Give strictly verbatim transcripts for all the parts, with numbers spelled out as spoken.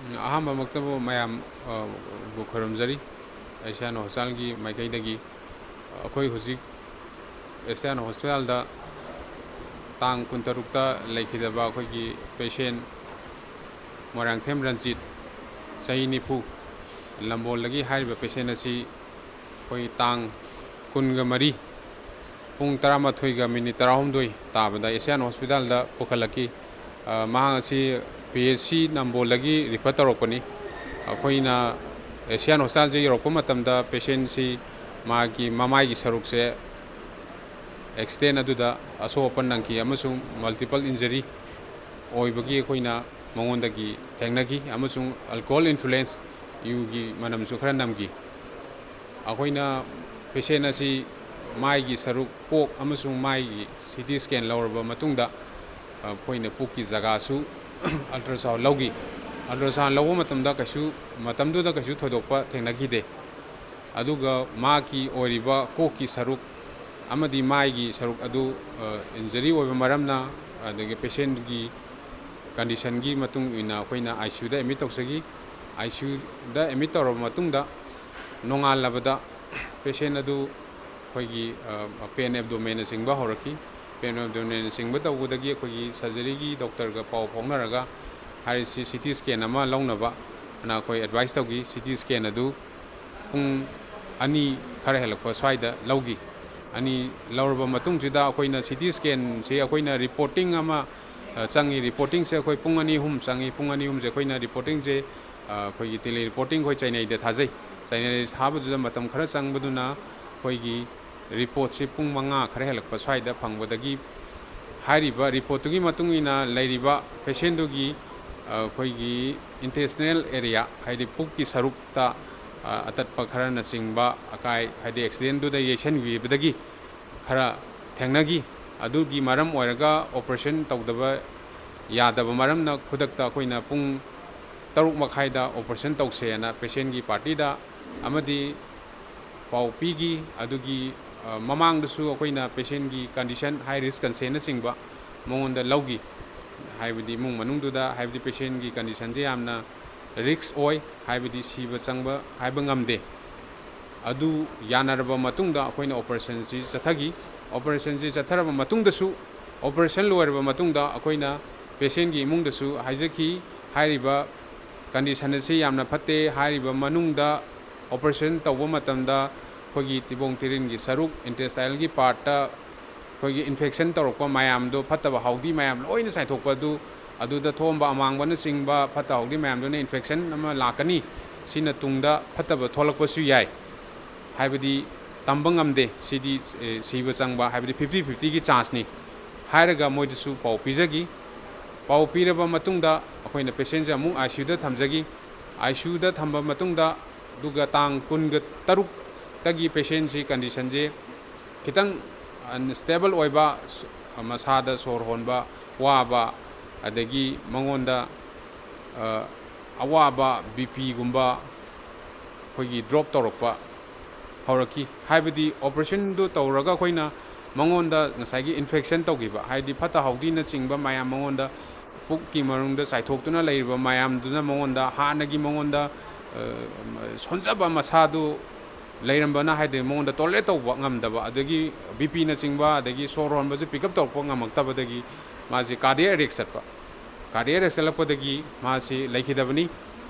ꯑꯍꯥꯟꯕꯃꯛꯇꯕꯨ ꯃꯌꯥꯝ, ꯑ, ꯕꯨ ꯈꯣꯏꯔꯨꯝꯖꯔꯤ꯫ ꯑꯦꯁꯤꯌꯥꯟ ꯍꯣꯁꯄꯤꯇꯥꯜꯒꯤ ꯃꯥꯏꯀꯩꯗꯒꯤ ꯑꯩꯈꯣꯏ ꯍꯧꯖꯤꯛ ꯑꯦꯁꯤꯌꯥꯟ ꯍꯣꯁꯄꯤꯇꯥꯜꯗ ꯇꯥꯡ ꯀꯨꯟꯇꯔꯨꯛꯇ ꯂꯩꯈꯤꯗꯕ ꯑꯩꯈꯣꯏꯒꯤ ꯄꯦꯁꯦꯟ ꯃꯣꯏꯔꯥꯡꯊꯦꯝ ꯔꯟꯖꯤꯠ, ꯆꯍꯤ ꯅꯤꯐꯨ, ꯅꯝꯕꯣꯜꯗꯒꯤ ꯍꯥꯏꯔꯤꯕ ꯄꯦꯁꯦꯟ ꯑꯁꯤ ꯑꯩꯈꯣꯏ ꯇꯥꯡ ꯀꯨꯟꯒ ꯃꯔꯤ, ꯄꯨꯡ ꯇꯔꯥꯃꯥꯊꯣꯏꯒ ꯃꯤꯅꯤꯠ ꯇꯔꯥꯍꯨꯝꯗꯣꯏ ꯇꯥꯕꯗ ꯑꯦꯁꯤꯌꯥꯟ ꯍꯣꯁꯄꯤꯇꯥꯜꯗ ꯄꯨꯈꯠꯂꯛꯈꯤ꯫ ꯑ, ꯃꯍꯥꯛ ꯑꯁꯤ ꯄꯤ ꯑꯩꯆ ꯁꯤ ꯅꯝꯕꯣꯜꯗꯒꯤ ꯔꯤꯐꯔ ꯇꯧꯔꯛꯄꯅꯤ꯫ ꯑꯩꯈꯣꯏꯅ ꯑꯦꯁꯤꯌꯥꯟ ꯍꯣꯁꯄꯤꯇꯥꯜꯁꯦ ꯌꯧꯔꯛꯄ ꯃꯇꯝꯗ ꯄꯦꯁꯦꯟꯁꯤ ꯃꯥꯒꯤ ꯃꯃꯥꯏꯒꯤ ꯁꯔꯨꯛꯁꯦ ꯑꯦꯛꯁꯤꯗꯦꯟ ꯑꯗꯨꯗ ꯑꯁꯣꯛ ꯑꯄꯟ ꯅꯪꯈꯤ ꯑꯃꯁꯨꯡ ꯃꯜꯇꯤꯄꯜ ꯏꯟꯖꯔꯤ ꯑꯣꯏꯕꯒꯤ ꯑꯩꯈꯣꯏꯅ ꯃꯉꯣꯟꯗꯒꯤ ꯊꯦꯡꯅꯈꯤ, ꯑꯃꯁꯨꯡ ꯑꯜꯀꯣꯍꯣꯜ ꯏꯟꯐ꯭ꯂꯨꯌꯦꯟꯁ, ꯌꯨꯒꯤ ꯃꯅꯝꯁꯨ ꯈꯔ ꯅꯝꯈꯤ꯫ ꯑꯩꯈꯣꯏꯅ ꯄꯦꯁꯦꯟ ꯑꯁꯤ ꯃꯥꯏꯒꯤ ꯁꯔꯨꯛ, ꯀꯣꯛ ꯑꯃꯁꯨꯡ ꯃꯥꯏꯒꯤ ꯁꯤ ꯇꯤ ꯁ꯭ꯀꯦꯟ ꯂꯧꯔꯕ ꯃꯇꯨꯡꯗ, ꯑꯩꯈꯣꯏꯅ ꯄꯨꯛꯀꯤ ꯖꯒꯥꯁꯨ ꯑꯜꯇ꯭ꯔꯥꯁꯥꯎꯟ ꯂꯧꯈꯤ꯫ ꯑꯜꯇ꯭ꯔꯥꯁꯥꯎꯟ ꯂꯧꯕ ꯃꯇꯝꯗ ꯀꯩꯁꯨ, ꯃꯇꯝꯗꯨꯗ ꯀꯩꯁꯨ ꯊꯣꯏꯗꯣꯛꯄ ꯊꯦꯡꯅꯈꯤꯗꯦ꯫ ꯑꯗꯨꯒ ꯃꯍꯥꯛꯀꯤ ꯑꯣꯏꯔꯤꯕ ꯀꯣꯛꯀꯤ ꯁꯔꯨꯛ ꯑꯃꯗꯤ ꯃꯥꯏꯒꯤ ꯁꯔꯨꯛ ꯑꯗꯨ, ꯑ, ꯏꯟꯖꯔꯤ ꯑꯣꯏꯕ ꯃꯔꯝꯅ, ꯑꯗꯒꯤ ꯄꯦꯁꯦꯟꯒꯤ ꯀꯟꯗꯤꯁꯟꯒꯤ ꯃꯇꯨꯡ ꯏꯟꯅ ꯑꯩꯈꯣꯏꯅ ꯑꯥꯏ ꯁꯤ ꯌꯨꯗ ꯑꯦꯗꯃꯤꯠ ꯇꯧꯖꯈꯤ꯫ ꯑꯥꯏ ꯁꯤ ꯌꯨꯗ ꯑꯦꯗꯃꯤꯠ ꯇꯧꯔꯕ ꯃꯇꯨꯡꯗ, ꯅꯣꯡꯉꯥꯜꯂꯕꯗ ꯄꯦꯁꯦꯟ ꯑꯗꯨ ꯑꯩꯈꯣꯏꯒꯤ, ꯑ, ꯄꯦꯟ ꯑꯦꯕꯗꯣꯃꯦꯟꯅꯆꯤꯡꯕ ꯍꯧꯔꯛꯈꯤ꯫ ꯄꯦꯟ ꯑꯦꯕꯗꯣꯃꯦꯟꯅꯆꯤꯡꯕ ꯇꯧꯕꯗꯒꯤ ꯑꯩꯈꯣꯏꯒꯤ ꯁꯔꯖꯔꯤꯒꯤ ꯗꯣꯛꯇꯔꯒ ꯄꯥꯎ ꯐꯥꯎꯅꯔꯒ ꯍꯥꯏꯔꯤꯁꯤ ꯁꯤ ꯇꯤ ꯁ꯭ꯀꯦꯟ ꯑꯃ ꯂꯧꯅꯕ ꯑꯅ ꯑꯩꯈꯣꯏ ꯑꯦꯗꯚꯥꯏꯁ ꯇꯧꯈꯤ꯫ ꯁꯤ ꯇꯤ ꯁ꯭ꯀꯦꯟ ꯑꯗꯨ ꯄꯨꯡ ꯑꯅꯤ ꯈꯔ ꯍꯦꯜꯂꯛꯄ ꯁ꯭ꯋꯥꯏꯗ ꯂꯧꯈꯤ꯫ ꯑꯅꯤ ꯂꯧꯔꯕ ꯃꯇꯨꯡꯁꯤꯗ ꯑꯩꯈꯣꯏꯅ ꯁꯤ ꯇꯤ ꯁ꯭ꯀꯦꯟꯁꯤ ꯑꯩꯈꯣꯏꯅ ꯔꯤꯄꯣꯔꯇꯤꯡ ꯑꯃ, ꯑ, ꯆꯪꯉꯤ꯫ ꯔꯤꯄꯣꯔꯇꯤꯡꯁꯦ ꯑꯩꯈꯣꯏ ꯄꯨꯡ ꯑꯅꯤ ꯑꯍꯨꯝ ꯆꯪꯉꯤ꯫ ꯄꯨꯡ ꯑꯅꯤ ꯑꯍꯨꯝꯁꯦ ꯑꯩꯈꯣꯏꯅ ꯔꯤꯄꯣꯔꯇꯤꯡꯁꯦ, ꯑ, ꯑꯩꯈꯣꯏꯒꯤ ꯇꯦꯂꯤ ꯔꯤꯄꯣꯔꯇꯤꯡ ꯑꯩꯈꯣꯏ ꯆꯩꯅꯥꯏꯗ ꯊꯥꯖꯩ꯫ ꯆꯩꯅꯥꯏꯗ ꯊꯥꯕꯗꯨꯗ ꯃꯇꯝ ꯈꯔ ꯆꯪꯕꯗꯨꯅ ꯑꯩꯈꯣꯏꯒꯤ ꯔꯤꯄꯣꯔꯠꯁꯤ ꯄꯨꯡ ꯃꯉꯥ ꯈꯔ ꯍꯦꯜꯂꯛꯄ ꯁ꯭ꯋꯥꯏꯗ ꯐꯪꯕꯗꯒꯤ ꯍꯥꯏꯔꯤꯕ ꯔꯤꯄꯣꯔꯠꯇꯨꯒꯤ ꯃꯇꯨꯡ ꯏꯟꯅ ꯂꯩꯔꯤꯕ ꯄꯦꯁꯦꯟꯗꯨꯒꯤ, ꯑ, ꯑꯩꯈꯣꯏꯒꯤ ꯏꯟꯇꯦꯁꯇꯤꯅꯦꯜ ꯑꯦꯔꯤꯌꯥ, ꯍꯥꯏꯗꯤ ꯄꯨꯛꯀꯤ ꯁꯔꯨꯛꯇ, ꯑ, ꯑꯇꯠꯄ ꯈꯔꯅꯆꯤꯡꯕ ꯑꯀꯥꯏ, ꯍꯥꯏꯗꯤ ꯑꯦꯛꯁꯤꯗꯦꯟꯗꯨꯗ ꯌꯩꯁꯟꯈꯤꯕꯗꯒꯤ ꯈꯔ ꯊꯦꯡꯅꯈꯤ꯫ ꯑꯗꯨꯒꯤ ꯃꯔꯝ ꯑꯣꯏꯔꯒ ꯑꯣꯄꯔꯦꯁꯟ ꯇꯧꯗꯕ ꯌꯥꯗꯕ ꯃꯔꯝꯅ ꯈꯨꯗꯛꯇ ꯑꯩꯈꯣꯏꯅ ꯄꯨꯡ ꯇꯔꯨꯛ ꯃꯈꯥꯏꯗ ꯑꯣꯄꯔꯦꯁꯟ ꯇꯧꯁꯦꯅ ꯄꯦꯁꯦꯟꯒꯤ ꯄꯥꯔꯇꯤꯗ ꯑꯃꯗꯤ ꯄꯥꯎ ꯄꯤꯈꯤ꯫ ꯑꯗꯨꯒꯤ, ꯑ, ꯃꯃꯥꯡꯗꯁꯨ ꯑꯩꯈꯣꯏꯅ ꯄꯦꯁꯦꯟꯒꯤ ꯀꯟꯗꯤꯁꯟ, ꯍꯥꯏ ꯔꯤꯁꯛ ꯀꯟꯗꯤꯁꯟꯅꯆꯤꯡꯕ ꯃꯉꯣꯟꯗ ꯂꯧꯈꯤ꯫ ꯍꯥꯏꯕꯗꯤ ꯏꯃꯨꯡ ꯃꯅꯨꯡꯗꯨꯗ, ꯍꯥꯏꯕꯗꯤ ꯄꯦꯁꯦꯟꯒꯤ ꯀꯟꯗꯤꯁꯟꯁꯦ ꯌꯥꯝꯅ risk ꯑꯣꯏ, ꯍꯥꯏꯕꯗꯤ ꯁꯤꯕ ꯆꯪꯕ ꯍꯥꯏꯕ ꯉꯝꯗꯦ꯫ ꯑꯗꯨ ꯌꯥꯅꯔꯕ ꯃꯇꯨꯡꯗ ꯑꯩꯈꯣꯏꯅ operation ꯁꯤ ꯆꯠꯊꯈꯤ꯫ Operation ꯁꯤ ꯆꯠꯊꯔꯕ ꯃꯇꯨꯡꯗꯁꯨ, operation ꯂꯣꯏꯔꯕ ꯃꯇꯨꯡꯗ ꯑꯩꯈꯣꯏꯅ patient ꯀꯤ ꯏꯃꯨꯡꯗꯁꯨ ꯍꯥꯏꯖꯈꯤ, ꯍꯥꯏꯔꯤꯕ condition ꯑꯁꯤ ꯌꯥꯝꯅ ꯐꯠꯇꯦ, ꯍꯥꯏꯔꯤꯕ ꯃꯅꯨꯡꯗ operation ꯇꯧꯕ ꯃꯇꯝꯗ ꯑꯩꯈꯣꯏꯒꯤ ꯇꯤꯕꯣꯡ ꯊꯤꯔꯤꯟꯒꯤ ꯁꯔꯨꯛ, intestinal ꯒꯤ part ꯇ ꯑꯩꯈꯣꯏꯒꯤ infection ꯇꯧꯔꯛꯄ ꯃꯌꯥꯝꯗꯣ, ꯐꯠꯇꯕ ꯍꯥꯎꯗꯤ ꯃꯌꯥꯝ ꯂꯣꯏꯅ ꯆꯥꯏꯊꯣꯛꯄ ꯑꯗꯨ, ꯑꯗꯨꯗ ꯊꯣꯛꯑꯝꯕ ꯑꯃꯥꯡꯕꯅꯆꯤꯡꯕ ꯐꯠꯇ ꯍꯥꯎꯗꯤ ꯃꯌꯥꯝꯗꯨꯅ infection ꯑꯃ ꯂꯥꯛꯀꯅꯤ, ꯁꯤꯅ ꯇꯨꯡꯗ ꯐꯠꯇꯕ ꯊꯣꯛꯂꯛꯄꯁꯨ ꯌꯥꯏ, ꯍꯥꯏꯕꯗꯤ ꯇꯝꯕ ꯉꯝꯗꯦ, ꯁꯤꯗꯤ, ꯑꯦ, ꯁꯤꯕ ꯆꯪꯕ ꯍꯥꯏꯕꯗꯤ fifty fifty ꯒꯤ chance ꯅꯤ ꯍꯥꯏꯔꯒ ꯃꯣꯏꯗꯁꯨ ꯄꯥꯎ ꯄꯤꯖꯈꯤ꯫ ꯄꯥꯎ ꯄꯤꯔꯕ ꯃꯇꯨꯡꯗ ꯑꯩꯈꯣꯏꯅ patient ꯁꯦ ꯑꯃꯨꯛ ICU ꯗ ꯊꯝꯖꯈꯤ꯫ ICU ꯗ ꯊꯝꯕ ꯃꯇꯨꯡꯗ, ꯑꯗꯨꯒ ꯇꯥꯡ ꯀꯨꯟꯒ ꯇꯔꯨꯛꯇꯒꯤ patient ꯁꯤ condition ꯁꯦ ꯈꯤꯇꯪ unstable ꯑꯣꯏꯕ, ꯁ-, ꯃꯁꯥꯗ ꯁꯣꯔ ꯍꯣꯟꯕ ꯋꯥꯕ, ꯑꯗꯒꯤ ꯃꯉꯣꯟꯗ, ꯑ, ꯑꯋꯥꯕ BP ꯒꯨꯝꯕ ꯑꯩꯈꯣꯏꯒꯤ drop ꯇꯧꯔꯛꯄ ꯍꯧꯔꯛꯈꯤ꯫ ꯍꯥꯏꯕꯗꯤ operation ꯗꯨ ꯇꯧꯔꯒ ꯑꯩꯈꯣꯏꯅ ꯃꯉꯣꯟꯗ ꯉꯁꯥꯏꯒꯤ infection ꯇꯧꯈꯤꯕ, ꯍꯥꯏꯗꯤ ꯐꯠꯇ ꯍꯥꯎꯗꯤꯅꯆꯤꯡꯕ ꯃꯌꯥꯝ ꯃꯉꯣꯟꯗ ꯄꯨꯛꯀꯤ ꯃꯅꯨꯡꯗ ꯆꯥꯏꯊꯣꯛꯇꯨꯅ ꯂꯩꯔꯤꯕ ꯃꯌꯥꯝꯗꯨꯅ ꯃꯉꯣꯟꯗ ꯍꯥꯟꯅꯒꯤ ꯃꯉꯣꯟꯗ, ꯑ, ꯁꯣꯟꯖꯕ ꯃꯁꯥꯗꯨ ꯂꯩꯔꯝꯕꯅ ꯍꯥꯏꯗꯤ ꯃꯉꯣꯟꯗ tolerate ꯇꯧꯕ ꯉꯝꯗꯕ, ꯑꯗꯒꯤ BP ꯅꯆꯤꯡꯕ, ꯑꯗꯒꯤ ꯁꯣꯔ ꯍꯣꯟꯕꯁꯨ pick up ꯇꯧꯔꯛꯄ ꯉꯝꯃꯛꯇꯕꯗꯒꯤ ꯃꯥꯁꯤ cardiac arrest ꯆꯠꯄ꯫ Cardiac arrest ꯆꯠꯂꯛꯄꯗꯒꯤ ꯃꯥꯁꯤ ꯂꯩꯈꯤꯗꯕꯅꯤ꯫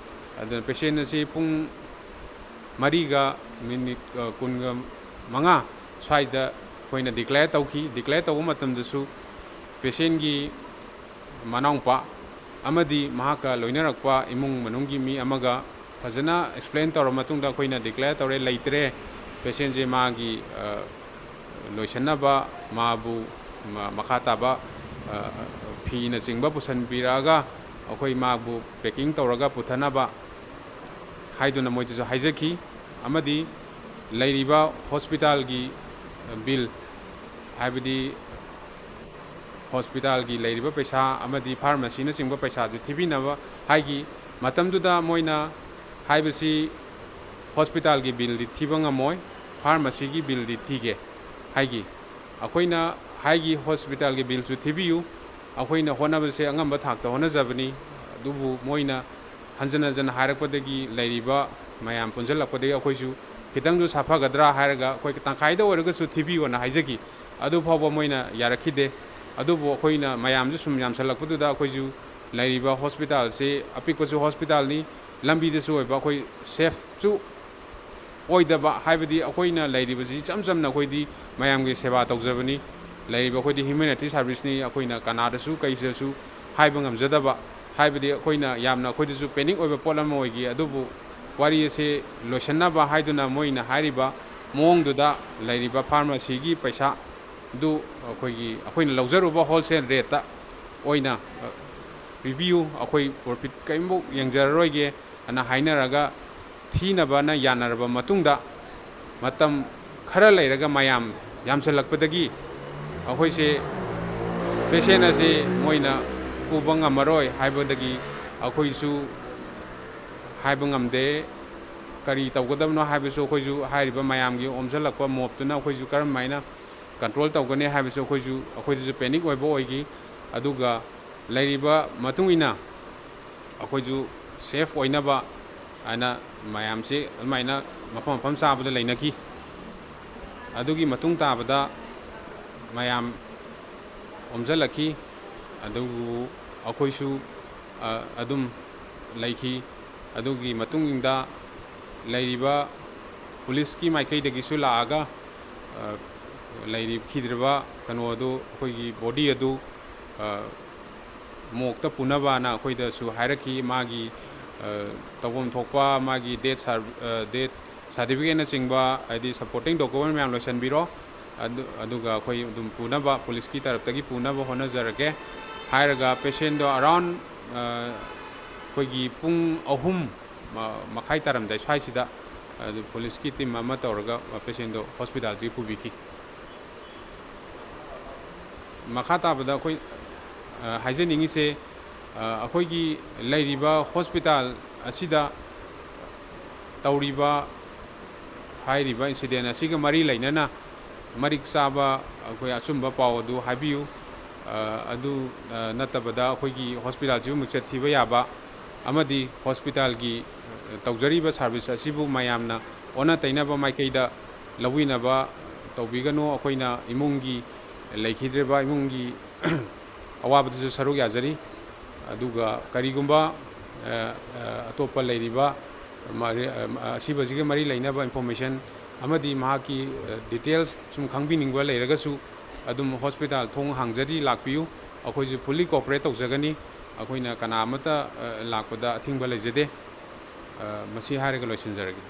ꯑꯗꯨꯅ patient ꯑꯁꯤ ꯄꯨꯡ ꯃꯔꯤꯒ minute, ꯑ, ꯀꯨꯟꯒ ꯃꯉꯥ ꯁ꯭ꯋꯥꯏꯗ ꯑꯩꯈꯣꯏꯅ declare ꯇꯧꯈꯤ꯫ Declare ꯇꯧꯕ ꯃꯇꯝꯗꯁꯨ patient ꯀꯤ ꯃꯅꯥꯎꯄꯥ ꯑꯃꯗꯤ ꯃꯍꯥꯛꯀ ꯂꯣꯏꯅꯔꯛꯄ ꯏꯃꯨꯡ ꯃꯅꯨꯡꯒꯤ ꯃꯤ ꯑꯃꯒ ꯐꯖꯅ explain ꯇꯧꯔꯕ ꯃꯇꯨꯡꯗ ꯑꯩꯈꯣꯏꯅ declare ꯇꯧꯔꯦ, ꯂꯩꯇ꯭ꯔꯦ, patient ꯁꯦ ꯃꯥꯒꯤ, ꯑ, ꯂꯣꯏꯁꯤꯟꯅꯕ ꯃꯥꯕꯨ ꯃ-, ꯃꯈꯥ ꯇꯥꯕ, ꯑ, ꯐꯤꯅꯆꯤꯡꯕ ꯄꯨꯁꯤꯟꯕꯤꯔꯛꯑꯒ ꯑꯩꯈꯣꯏ ꯃꯥꯕꯨ packing ꯇꯧꯔꯒ ꯄꯨꯊꯅꯕ ꯍꯥꯏꯗꯨꯅ ꯃꯣꯏꯗꯁꯨ ꯍꯥꯏꯖꯈꯤ꯫ ꯑꯃꯗꯤ ꯂꯩꯔꯤꯕ hospital ꯒꯤ bill, ꯍꯥꯏꯕꯗꯤ hospital ꯒꯤ ꯂꯩꯔꯤꯕ ꯄꯩꯁꯥ ꯑꯃꯗꯤ pharmacy ꯅꯆꯤꯡꯕ ꯄꯩꯁꯥꯗꯨ ꯊꯤꯕꯤꯅꯕ ꯍꯥꯏꯈꯤ꯫ ꯃꯇꯝꯗꯨꯗ ꯃꯣꯏꯅ ꯍꯥꯏꯕꯁꯤ hospital ꯒꯤ bill ꯗꯤ ꯊꯤꯕ ꯉꯝꯃꯣꯏ, pharmacy ꯒꯤ bill ꯗꯤ ꯊꯤꯒꯦ ꯍꯥꯏꯈꯤ꯫ ꯑꯩꯈꯣꯏꯅ ꯍꯥꯏꯈꯤ, hospital ꯒꯤ bill ꯁꯨ ꯊꯤꯕꯤꯌꯨ, ꯑꯩꯈꯣꯏꯅ ꯍꯣꯠꯅꯕꯁꯦ ꯑꯉꯝꯕ ꯊꯥꯛꯇ ꯍꯣꯠꯅꯖꯕꯅꯤ, ꯑꯗꯨꯕꯨ ꯃꯣꯏꯅ ꯍꯟꯖꯟ ꯍꯟꯖꯟ ꯍꯥꯏꯔꯛꯄꯗꯒꯤ, ꯂꯩꯔꯤꯕ ꯃꯌꯥꯝ ꯄꯨꯟꯁꯤꯜꯂꯛꯄꯗꯒꯤ ꯑꯩꯈꯣꯏꯁꯨ ꯈꯤꯇꯪꯁꯨ ꯁꯥꯐꯒꯗ꯭ꯔꯥ ꯍꯥꯏꯔꯒ ꯑꯩꯈꯣꯏ ꯇꯪꯈꯥꯏꯗ ꯑꯣꯏꯔꯒꯁꯨ ꯊꯤꯕꯤꯌꯣꯅ ꯍꯥꯏꯖꯈꯤ꯫ ꯑꯗꯨ ꯐꯥꯎꯕ ꯃꯣꯏꯅ ꯌꯥꯔꯛꯈꯤꯗꯦ꯫ ꯑꯗꯨꯕꯨ ꯑꯩꯈꯣꯏꯅ ꯃꯌꯥꯝꯁꯨ ꯁꯨꯝ ꯌꯥꯝꯁꯜꯂꯛꯄꯗꯨꯗ ꯑꯩꯈꯣꯏꯁꯨ ꯂꯩꯔꯤꯕ ꯍꯣꯁꯄꯤꯇꯥꯜꯁꯤ ꯑꯄꯤꯛꯄꯁꯨ ꯍꯣꯁꯄꯤꯇꯥꯜꯅꯤ, ꯂꯝꯕꯤꯗꯁꯨ ꯑꯣꯏꯕ, ꯑꯩꯈꯣꯏ ꯁꯦꯐꯁꯨ ꯑꯣꯏꯗꯕ, ꯍꯥꯏꯕꯗꯤ ꯑꯩꯈꯣꯏꯅ ꯂꯩꯔꯤꯕꯁꯤ ꯏꯆꯝ ꯆꯝꯅ ꯑꯩꯈꯣꯏꯗꯤ ꯃꯌꯥꯝꯒꯤ ꯁꯦꯕꯥ ꯇꯧꯖꯕꯅꯤ꯫ ꯂꯩꯔꯤꯕ ꯑꯩꯈꯣꯏꯗꯤ humanity serviceꯅꯤ, ꯑꯩꯈꯣꯏꯅ ꯀꯅꯥꯗꯁꯨ ꯀꯩꯁꯤꯗꯁꯨ ꯍꯥꯏꯕ ꯉꯝꯖꯗꯕ, ꯍꯥꯏꯕꯗꯤ ꯑꯩꯈꯣꯏꯅ ꯌꯥꯝꯅ ꯑꯩꯈꯣꯏꯗꯁꯨ panic ꯑꯣꯏꯕ ꯄꯣꯠ ꯑꯃ ꯑꯣꯏꯈꯤ꯫ ꯑꯗꯨꯕꯨ ꯋꯥꯔꯤ ꯑꯁꯤ ꯂꯣꯏꯁꯤꯟꯅꯕ ꯍꯥꯏꯗꯨꯅ ꯃꯣꯏꯅ ꯍꯥꯏꯔꯤꯕ ꯃꯑꯣꯡꯗꯨꯗ ꯂꯩꯔꯤꯕ pharmacyꯒꯤ ꯄꯩꯁꯥꯗꯨ ꯑꯩꯈꯣꯏꯒꯤ, ꯑꯩꯈꯣꯏꯅ ꯂꯧꯖꯔꯨꯕ wholesale rateꯇ ꯑꯣꯏꯅ, ꯑ, ꯄꯤꯕꯤꯌꯨ, ꯑꯩꯈꯣꯏ profit ꯀꯔꯤꯝꯐꯥꯎ ꯌꯦꯡꯖꯔꯔꯣꯏꯒꯦ ꯑꯅ ꯍꯥꯏꯅꯔꯒ ꯊꯤꯅꯕꯅ ꯌꯥꯅꯔꯕ ꯃꯇꯨꯡꯗ, ꯃꯇꯝ ꯈꯔ ꯂꯩꯔꯒ ꯃꯌꯥꯝ ꯌꯥꯝꯁꯤꯜꯂꯛꯄꯗꯒꯤ ꯑꯩꯈꯣꯏꯁꯦ patient ꯑꯁꯤ ꯃꯣꯏꯅ ꯄꯨꯕ ꯉꯝꯃꯔꯣꯏ ꯍꯥꯏꯕꯗꯒꯤ ꯑꯩꯈꯣꯏꯁꯨ ꯍꯥꯏꯕ ꯉꯝꯗꯦ꯫ ꯀꯔꯤ ꯇꯧꯒꯗꯕꯅꯣ ꯍꯥꯏꯕꯁꯨ ꯑꯩꯈꯣꯏꯁꯨ ꯍꯥꯏꯔꯤꯕ ꯃꯌꯥꯝꯒꯤ ꯑꯣꯝꯁꯤꯜꯂꯛꯄ ꯃꯣꯞꯇꯨꯅ ꯑꯩꯈꯣꯏꯁꯨ ꯀꯔꯝ ꯍꯥꯏꯅ control ꯇꯧꯒꯅꯤ ꯍꯥꯏꯕꯁꯨ ꯑꯩꯈꯣꯏꯁꯨ, ꯑꯩꯈꯣꯏꯗꯁꯨ panic ꯑꯣꯏꯕ ꯑꯣꯏꯈꯤ꯫ ꯑꯗꯨꯒ ꯂꯩꯔꯤꯕ ꯃꯇꯨꯡ ꯏꯟꯅ ꯑꯩꯈꯣꯏꯁꯨ safe ꯑꯣꯏꯅꯕ ꯍꯥꯏꯅ ꯃꯌꯥꯝꯁꯦ ꯑꯗꯨꯃꯥꯏꯅ ꯃꯐꯝ ꯃꯐꯝ ꯆꯥꯕꯗ ꯂꯩꯅꯈꯤ꯫ ꯑꯗꯨꯒꯤ ꯃꯇꯨꯡ ꯇꯥꯕꯗ ꯃꯌꯥꯝ ꯑꯣꯝꯁꯤꯜꯂꯛꯈꯤ꯫ ꯑꯗꯨꯕꯨ ꯑꯩꯈꯣꯏꯁꯨ, ꯑ, ꯑꯗꯨꯝ ꯂꯩꯈꯤ꯫ ꯑꯗꯨꯒꯤ ꯃꯇꯨꯡꯗ ꯂꯩꯔꯤꯕ ꯄꯨꯂꯤꯁꯀꯤ ꯃꯥꯏꯀꯩꯗꯒꯤꯁꯨ ꯂꯥꯛꯑꯒ, ꯑ, ꯂꯩꯈꯤꯗ꯭ꯔꯤꯕ ꯀꯩꯅꯣ ꯑꯗꯨ, ꯑꯩꯈꯣꯏꯒꯤ body ꯑꯗꯨ, ꯑ, morgueꯇ ꯄꯨꯅꯕꯅ ꯑꯩꯈꯣꯏꯗꯁꯨ ꯍꯥꯏꯔꯛꯈꯤ꯫ ꯃꯥꯒꯤ, ꯑ, ꯇꯧꯐꯝ ꯊꯣꯛꯄ ꯃꯥꯒꯤ death ꯁꯥꯔ-, ꯑ, death certificateꯅꯆꯤꯡꯕ, ꯍꯥꯏꯗꯤ supporting document ꯃꯌꯥꯝ ꯂꯣꯏꯁꯤꯟꯕꯤꯔꯣ꯫ ꯑꯗꯨ, ꯑꯗꯨꯒ ꯑꯩꯈꯣꯏ ꯑꯗꯨꯝ ꯄꯨꯅꯕ, ꯄꯨꯂꯤꯁꯀꯤ ꯇꯔꯞꯇꯒꯤ ꯄꯨꯅꯕ ꯍꯣꯠꯅꯖꯔꯒꯦ ꯍꯥꯏꯔꯒ patientꯗꯣ around, ꯑ, ꯑꯩꯈꯣꯏꯒꯤ ꯄꯨꯡ ꯑꯍꯨꯝ, ꯑ, ꯃꯈꯥꯏ ꯇꯥꯔꯝꯗꯥꯏ ꯁ꯭ꯋꯥꯏꯁꯤꯗ ꯑꯗꯨ ꯄꯨꯂꯤꯁꯀꯤ team ꯑꯃ ꯇꯧꯔꯒ patientꯗꯣ hospitalꯁꯤꯒꯤ ꯄꯨꯕꯤꯈꯤ꯫ ꯃꯈꯥ ꯇꯥꯕꯗ ꯑꯩꯈꯣꯏ, ꯑ, ꯍꯥꯏꯖꯅꯤꯡꯉꯤꯁꯦ, ꯑ, ꯑꯩꯈꯣꯏꯒꯤ ꯂꯩꯔꯤꯕ hospital ꯑꯁꯤꯗ ꯇꯧꯔꯤꯕ, ꯍꯥꯏꯔꯤꯕ incident ꯑꯁꯤꯒ ꯃꯔꯤ ꯂꯩꯅꯅ ꯃꯔꯤꯛ ꯆꯥꯕ ꯑꯩꯈꯣꯏ ꯑꯆꯨꯝꯕ ꯄꯥꯎ ꯑꯗꯨ ꯍꯥꯏꯕꯤꯌꯨ꯫ ꯑ, ꯑꯗꯨ, ꯑ, ꯅꯠꯇꯕꯗ ꯑꯩꯈꯣꯏꯒꯤ hospitalꯁꯤꯕꯨ ꯃꯤꯡꯆꯠ ꯊꯤꯕ ꯌꯥꯕ, ꯑꯃꯗꯤ ꯍꯣꯁꯄꯤꯇꯥꯜꯒꯤ, ꯑ, ꯇꯧꯖꯔꯤꯕ ꯁꯥꯔꯚꯤꯁ ꯑꯁꯤꯕꯨ ꯃꯌꯥꯝꯅ ꯑꯣꯟꯅ ꯇꯩꯅꯕ ꯃꯥꯏꯀꯩꯗ ꯂꯧꯕꯤꯅꯕ ꯇꯧꯕꯤꯒꯅꯨ꯫ ꯑꯩꯈꯣꯏꯅ ꯏꯃꯨꯡꯒꯤ ꯂꯩꯈꯤꯗ꯭ꯔꯤꯕ ꯏꯃꯨꯡꯒꯤ ꯑꯋꯥꯕꯗꯨꯁꯨ ꯁꯔꯨꯛ ꯌꯥꯖꯔꯤ꯫ ꯑꯗꯨꯒ ꯀꯔꯤꯒꯨꯝꯕ, ꯑ, ꯑ, ꯑꯇꯣꯞꯄ ꯂꯩꯔꯤꯕ ꯃꯔꯤ-, ꯑ, ꯑꯁꯤꯕꯁꯤꯒ ꯃꯔꯤ ꯂꯩꯅꯕ ꯏꯟꯐꯣꯔꯃꯦꯁꯟ ꯑꯃꯗꯤ ꯃꯍꯥꯛꯀꯤ, ꯑ, ꯗꯤꯇꯦꯜꯁ ꯁꯨꯝ ꯈꯪꯕꯤꯅꯤꯡꯕ ꯂꯩꯔꯒꯁꯨ ꯑꯗꯨꯝ ꯍꯣꯁꯄꯤꯇꯥꯜ ꯊꯣꯡ ꯍꯥꯡꯖꯔꯤ, ꯂꯥꯛꯄꯤꯌꯨ꯫ ꯑꯩꯈꯣꯏꯁꯨ ꯐꯨꯜꯂꯤ ꯀꯣꯑꯣꯄꯔꯦꯠ ꯇꯧꯖꯒꯅꯤ꯫ ꯑꯩꯈꯣꯏꯅ ꯀꯅꯥ ꯑꯃꯠꯇ, ꯑ, ꯂꯥꯛꯄꯗ ꯑꯊꯤꯡꯕ ꯂꯩꯖꯗꯦ꯫ ꯑ, ꯃꯁꯤ ꯍꯥꯏꯔꯒ ꯂꯣꯏꯁꯤꯟꯖꯔꯒꯦ꯫